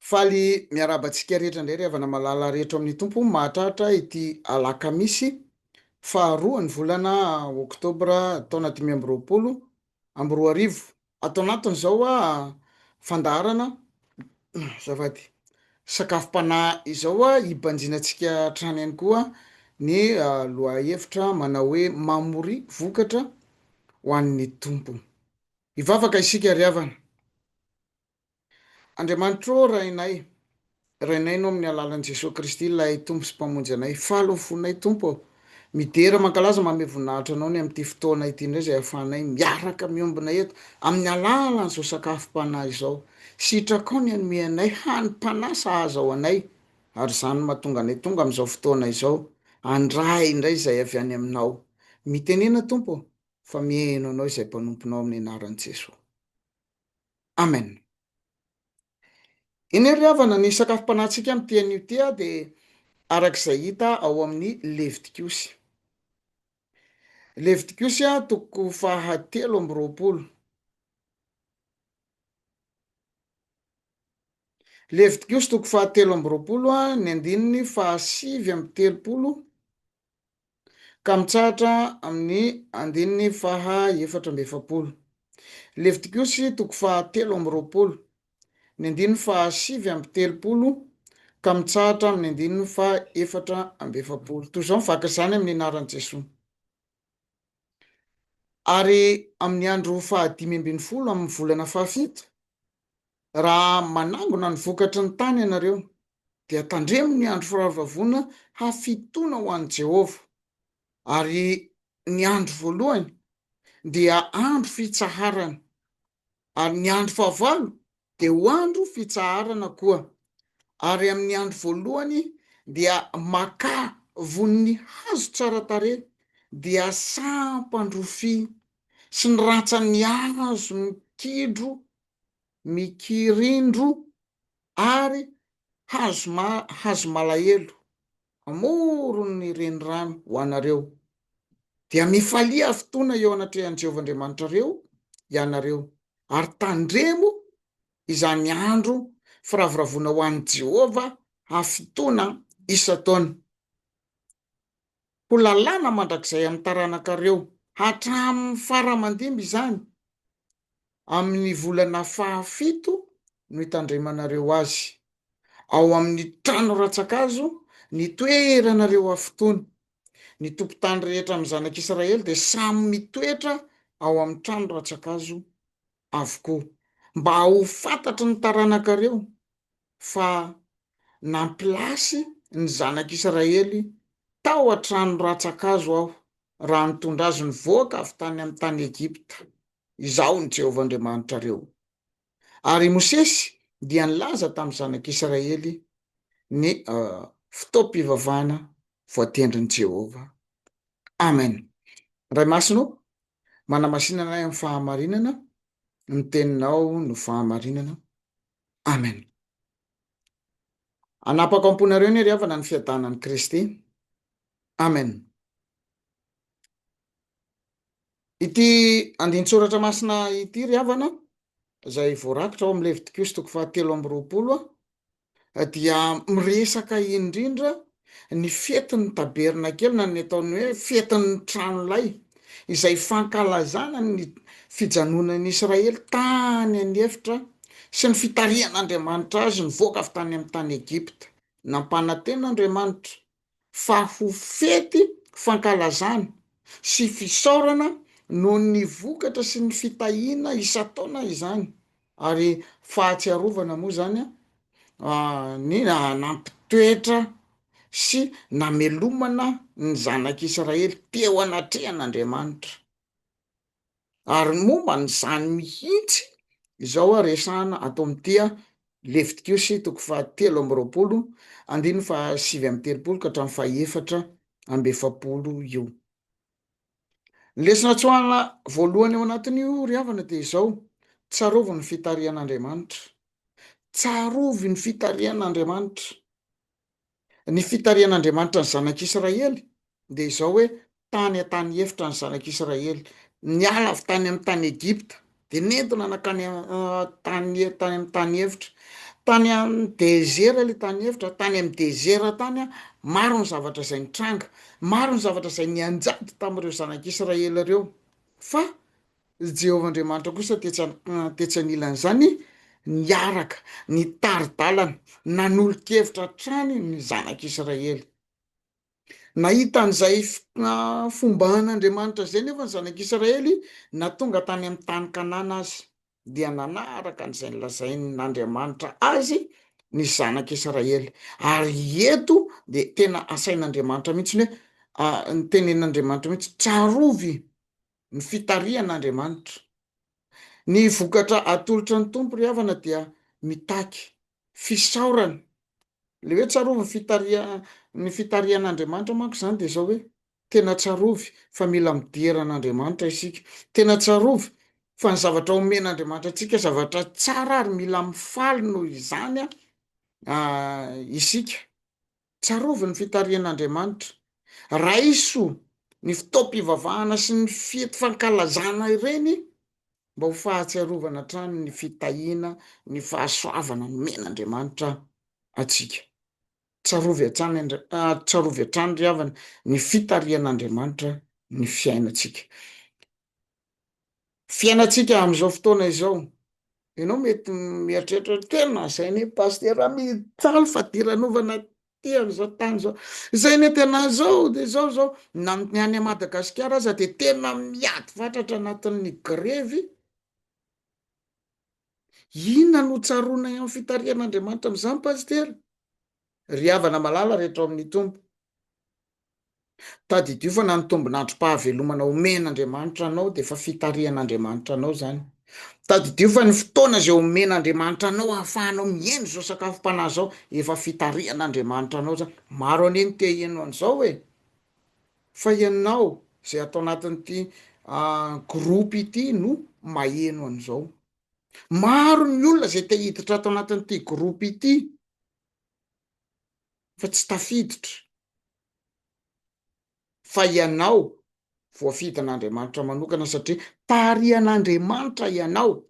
Faly miarahaba antsika rehetra indray ry havana malala rehetra ao amin'ny Tompo mahatratra ity alakamisy faharoa ny volana oktobra taona 2025. Ato anatin'izao fandaharana azafady sakafom-panahy izao hibanjinantsika hatrany ihany koa ny lohahevitra manao hoe mamoria vokatra ho an'ny Tompo. Hivavaka isika ry havana. Andriamanitro ô Rainay, Rainay no amin'ny alalan'i Jesoa Kristy ilay Tompo sy Mpamonjy anay. Faly ny fonay Tompo ô. Midera, mankalaza, manome voninahitra Anao ny amin'ity fotoana ity indray izay ahafahanay miaraka miombona eto amin'ny alalan'izao sakafom-panahy izao. Sitrakao ny hanome anay hanim-panahy sahaza ho anay ary izany no mahatonga anay tonga amin'izao fotoana izao handray indray izay avy any Aminao. Mitenena Tompo ô, fa miheno Anao izay mpanomponao amin'ny anaran'i Jesoa. Amen. Eny ry havana, ny sakafom-panahintsika amin'ity anio ity dia araka izay hita ao amin'ny Levitikosy. Levitikosy toko faha 23. Levitikosy toko faha 23 ny andininy faha 39 ka mitsahatra amin'ny andininy faha 44. Levitikosy toko faha 23, ny andininy faha 39 ka mitsahatra amin'ny andininy faha 44. Toy izao ny vaky izany amin'ny anaran'i Jesoa. Ary amin'ny andro faha 15 amin'ny volana fahafito, Raha manangona ny vokatry ny tany ianareo, dia tandremo ny andro firavoravoana hafitoana ho an'i Jehovah, ary ny andro voalohany dia andro fitsaharana, ary ny andro fahavalo dia ho andro fitsaharana koa. Ary amin'ny andro voalohany dia makà vonin'ny hazo tsara tarehy, dia sampan-drofia sy ny rantsan'ny hazo mikidro mikirindro ary hazo hazo malahelo amoron'ny renirano ho anareo, dia mifalia fotoana eo anatrehan'i Jehovah Andriamanitrareo ianareo, ary tandremo izany andro firavoravoana ho an'i Jehovah hafitoana isan-taona. Ho lalàna mandrakizay amin'ny taranakareo hatramin'ny fara aman-dimby izany, amin'ny volana fahafito no hitandremanareo azy, ao amin'ny trano rantsankazo ny toeranareo hafitoana. Ny tompon-tany rehetra amin'ny zanak'Israely dia samy mitoetra ao amin'ny trano rantsankazo avokoa, mba ho fantatry ny taranakareo fa nampilasy ny zanak'Israely tao an-trano rantsankazo aho, raha nitondra azy nivoaka avy tany amin'ny tany Egypta. Izaho no Jehovah Andriamanitrareo. Ary i Mosesy dia nilaza tamin'ny zanak'Israely ny fotoam-pivavahana voatendrin'i Jehovah. Amen. Ray Masina ô, manamasina anay amin'ny fahamarinana, ny teninao no fahamarinana. Amen. Hanapaka am-ponareo anie ry havana ny fiadanan'i Kristy. Amen. Ity andinin-tsoratra masina ity ry havana, izay voarakitra ao amin'ny Levitikosy toko faha 23, dia miresaka indrindra ny fetin'ny tabernakely na ny ataony hoe fetin'ny tranolay, izay fankalazana ny fijanonan'ny Israely tany an'efitra sy ny fitarihan'Andriamanitra azy nivoaka avy tany amin'ny tany Egypta. Nampanantena Andriamanitra fa ho fety fankalazana sy fisaorana noho ny vokatra sy ny fitahiana isan-taona izany, ary fahatsiarovana moa izany ny nampitoetra sy namelomana ny zanak'Israely teo anatrehan'Andriamanitra. Ary momba an'izany mihitsy izao aho resahana ato amin'ity Levitikosy toko faha 23 andininy faha 39 ka hatramin'ny faha 44 io. Ny lesona tsoahana voalohany ao anatin'io ry havana dia izao, tsarovy ny fitarihan'Andriamanitra. Tsarovy ny fitarihan'Andriamanitra. Ny fitarihan'Andriamanitra ny zanak'Israely dia izao hoe tany an-tany efitra ny zanak'Israely, niala avy tany amin'ny tany Egypta dia nentina nankany tany tany amin'ny tany efitra. Tany amin'ny dezera le tany efitra, tany amin'ny dezera tany an, maro ny zavatra izay nitranga, maro ny zavatra izay nianjady tamin'ireo zanak'Israely ireo. Fa Jehovah Andriamanitra kosa tetsy tetsy anilan'izany niaraka, nitari-dalana, nanolo-kevitra hatrany ny zanak'Israely. Nahita an'izay fomban'Andriamanitra izay nefa ny zanak'Israely na tonga tany amin'ny tany Kanana aza, dia nanaraka an'izay nolazain'Andriamanitra azy ny zanak'Israely. Ary eto dia tena asain'Andriamanitra mihitsy ny hoe, nitenenin'Andriamanitra mihitsy, tsarovy ny fitarihan'Andriamanitra. Ny vokatra atolotra ny Tompo ry havana dia mitaky fisaorana. Le hoe tsarovy ny fitariha ny fitarihan'Andriamanitra manko izany dia izao hoe tena tsarovy fa mila midera an'Andriamanitra isika. Tena tsarovy fa ny zavatra omen'Andriamanitra antsika zavatra tsara ary mila mifaly noho izany isika. Tsarovy ny fitarihan'Andriamanitra. Raiso ny fotoam-pivavahana sy ny fety fankalazana ireny mba ho fahatsiarovana hatrany ny fitahiana, ny fahasoavana nomen'Andriamanitra antsika. Tsarovy hatrany Andri- tsarovy hatrany ry havana ny fitarihan'Andriamanitra ny fiainantsika. Fiainantsika amin'izao fotoana izao, ianao mety mieritreritra hoe tena zay anie pasitera mijaly fadiranovana aty amin'izao tany izao, zay anie tena zao de zao zao, na ny any Madagasikara aza de tena miady fatratra anatin'ny grevy, inona no tsaroana amin'ny fitarihan'Andriamanitra amin'izany pasitera? Ry havana malala rehetra ao amin'ny Tompo. Tadidio fa na ny tombon'androm-pahavelomana omen'Andriamanitra anao dia efa fitarihan'Andriamanitra anao izany. Tadidio fa ny fotoana izay omen'Andriamanitra anao ahafahanao mihaino izao sakafom-panahy izao, efa fitarihan'Andriamanitra anao izany. Maro anie ny te hiheno an'izao e! Fa ianao izay ato anatin'ity groupe ity no maheno an'izao. Maro ny olona izay te hiditra ato anatin'ity groupe ity fa tsy tafiditra. Fa ianao voafidin'Andriamanitra manokana satria tarihan'Andriamanitra ianao.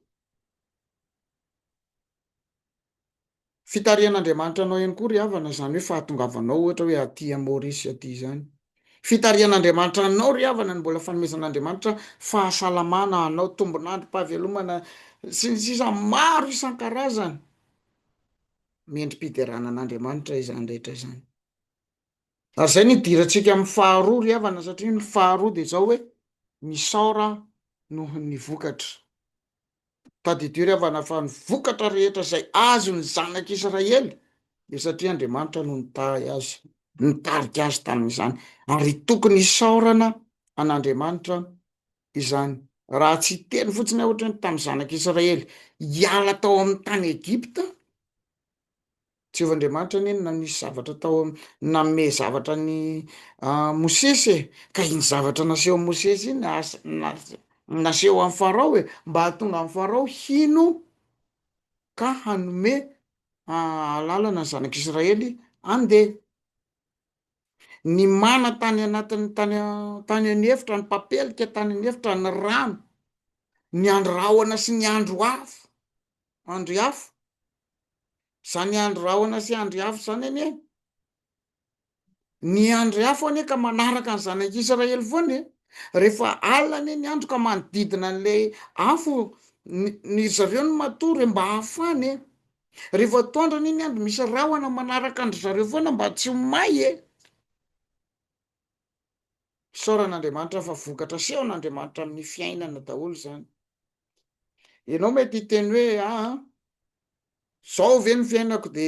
Fitarihan'Andriamanitra anao ihany koa ry havana izany hoe fahatongavanao ohatra hoe aty à Maurice aty izany. Fitarihan'Andriamanitra anao ry havana ny mbola fanomezan'Andriamanitra fahasalamana anao, tombon'androm-pahavelomana sy ny sisa maro isan-karazany. Mendri-piderana an'Andriamanitra izany rehetra izany. Ary izay no idirantsika amin'ny faharoa ry havana satria ny faharoa dia izao hoe misaora noho ny vokatra. Tadidio ry havana fa ny vokatra rehetra izay azon'ny zanak'Israely dia satria Andriamanitra no nitahy azy, nitarika azy tamin'izany. Ary tokony hisaorana an'Andriamanitra izany. Raha tsy hiteny fotsiny aho ohatra ny tamin'ny zanak'Israely hiala tao amin'ny tany Egypta, Jehovah Andriamanitra anie no nanisy zavatra tao am-, nanome zavatra an'i Mosesy e, ka iny zavatra nasehon'i Mosesy iny as- nas- naseho an'i Farao e, mba hahatonga an'i Farao hino ka hanome alalana ny zanak'Israely handeha. Ny mana tany anatin'ny tany tany an'efitra, ny papelika tany an'efitra, ny rano, ny andro rahona sy ny andro afo, andry afo. Zany andry rahona sy andry afo zany anie, ny andry afo anie ka manaraka ny zanak'Israely foana e, rehefa alina anie ny andro ka manodidina an'ilay afo ny ny zareo no matory e, mba hahafana e, rehefa atoandro anie ny andro misy rahona manaraka an-dry zareo foana mba tsy ho may e. Isaorana Andriamanitra fa vokatra asehon'Andriamanitra amin'ny fiainana daholo izany. Ianao mety hiteny hoe aa zao ve ny fiainako de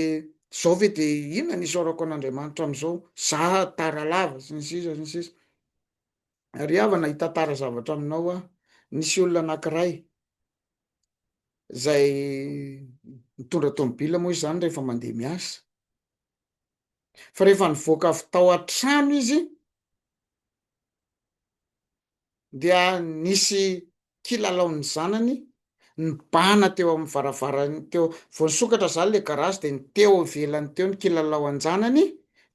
zao ve de inona ny isaorako an'Andriamanitra am'izao, za tara lava sy ny sisa sy ny sisa. Ry havana hitantara zavatra aminao aho, nisy olona anankiray zay mitondra tômôbila moa izy zany rehefa mandeha miasa, fa rehefa nivoaka avy tao an-trano izy dia nisy kilalaon'ny zanany nibahana teo amin'ny varavarany teo, vao nisokatra zany le garage de ny teo ivelany teo ny kilalao an-janany,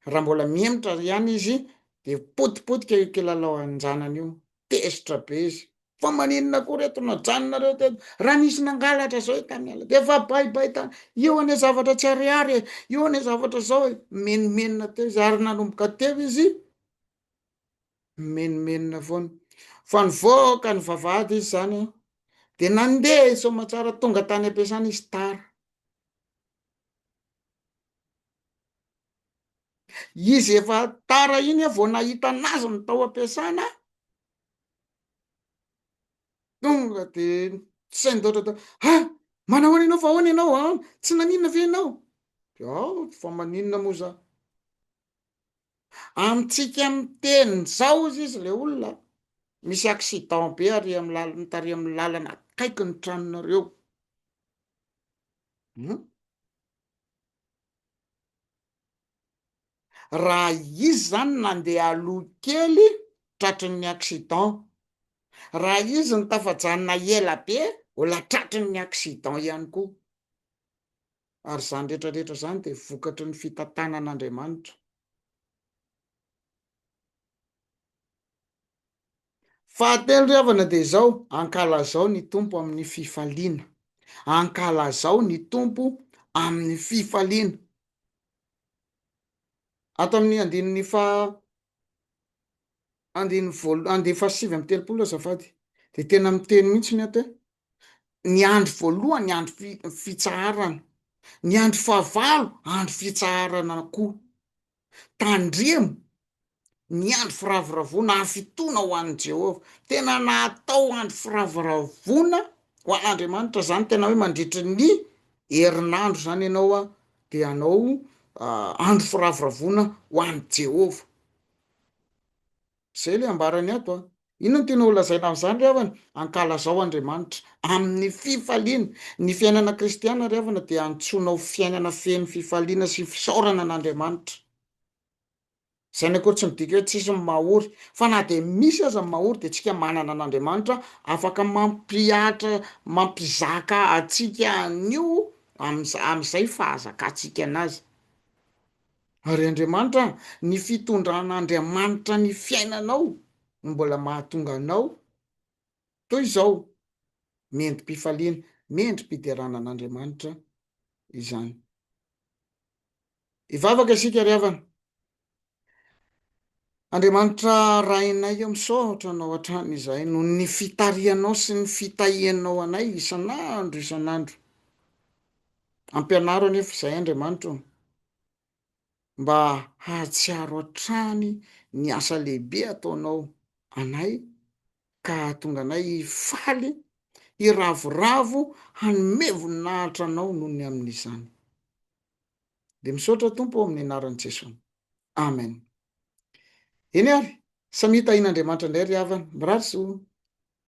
raha mbola mihemotra ihany izy de potipotika io kilalao an-janany io, tezitra be izy. Fa maninona koa reto najanonareo teto? Raha nisy nangalatra zao e tany ala de efa baibay tany. Io anie zavatra tsy ariary e, io anie zavatra zao e. Mimenomenona teo izy ary nanomboka teo izy mimenomenona foana. Fa nivoaka ny vavahady izy zany an, de nandeha soamatsara tonga tany am-piasana izy tara. Izy efa tara iny vao nahita anazy ny tao am-piasana, tonga de sendoatra tao, ha! Manahoana ianao fa ahoana ianao an? Tsy naninona ve ianao? De ao, fa maninona moa za? Amintsika miteny zao ozy izy le olona, misy accident be ary amin'ny lalana, tary amin'ny lalana akaiky ny tranonareo. Hum. Raha izy zany nandeha aloha kely tratrin'ny accident, raha izy no tafajanona ela be mbola tratrin'ny accident ihany koa. Ary zany rehetra rehetra zany de vokatry ny fitantanan'Andriamanitra. Fahatelo ry havana dia izao, ankalazao ny Tompo amin'ny fifaliana. Ankalazao ny Tompo amin'ny fifaliana. Ato amin'ny andininy faha andininy voalo andininy fahasivy amby telopolo azafady dia tena miteny mihitsy ny ato hoe ny andro voalohany andro fi- fitsaharana, ny andro fahavalo andro fitsaharana koa. Tandremo ny andro firavoravoana hafitoana ho an'i Jehovah. Tena natao andro firavoravoana ho an'Andriamanitra zany, tena hoe mandritry ny herinandro zany ianao a, de hanao andro firavoravoana ho an'i Jehovah. Zay le ambarany ato a. Inona no tianao holazaina amin'izany ry havana? Ankalazao Andriamanitra amin'ny fifaliana. Ny fiainana kristiana ry havana dia antsoina ho fiainana feno fifaliana sy fisaorana an'Andriamanitra. Izany akory tsy midika hoe tsisy ny mahory, fa na dia misy aza ny mahory dia tsika manana an'Andriamanitra afaka mampihatra, mampizaka antsika an'io amin'izay fahazakantsika anazy. Ary Andriamanitra an, ny fitondran'Andriamanitra ny fiainanao no mbola mahatonga anao toy izao, mendri-pifaliana, mendri-piderana an'Andriamanitra izany. Hivavaka isika ry havana. Andriamanitra Rainay ô, misaotra Anao hatrany izahay noho ny fitarihanao sy ny fitahianao anay isan'andro isan'andro. Ampianaro anefa izahay Andriamanitra ô, mba hahatsiaro hatrany ny asa lehibe ataonao anay ka hahatonga anay hifaly, hiravoravo, hanome voninahitra Anao noho ny amin'izany. Dia misaotra Tompo ô amin'ny anaran'i Jesoa. Amen. Eny ary, samia tahian'Andriamanitra indray ry havana. Mirary soa.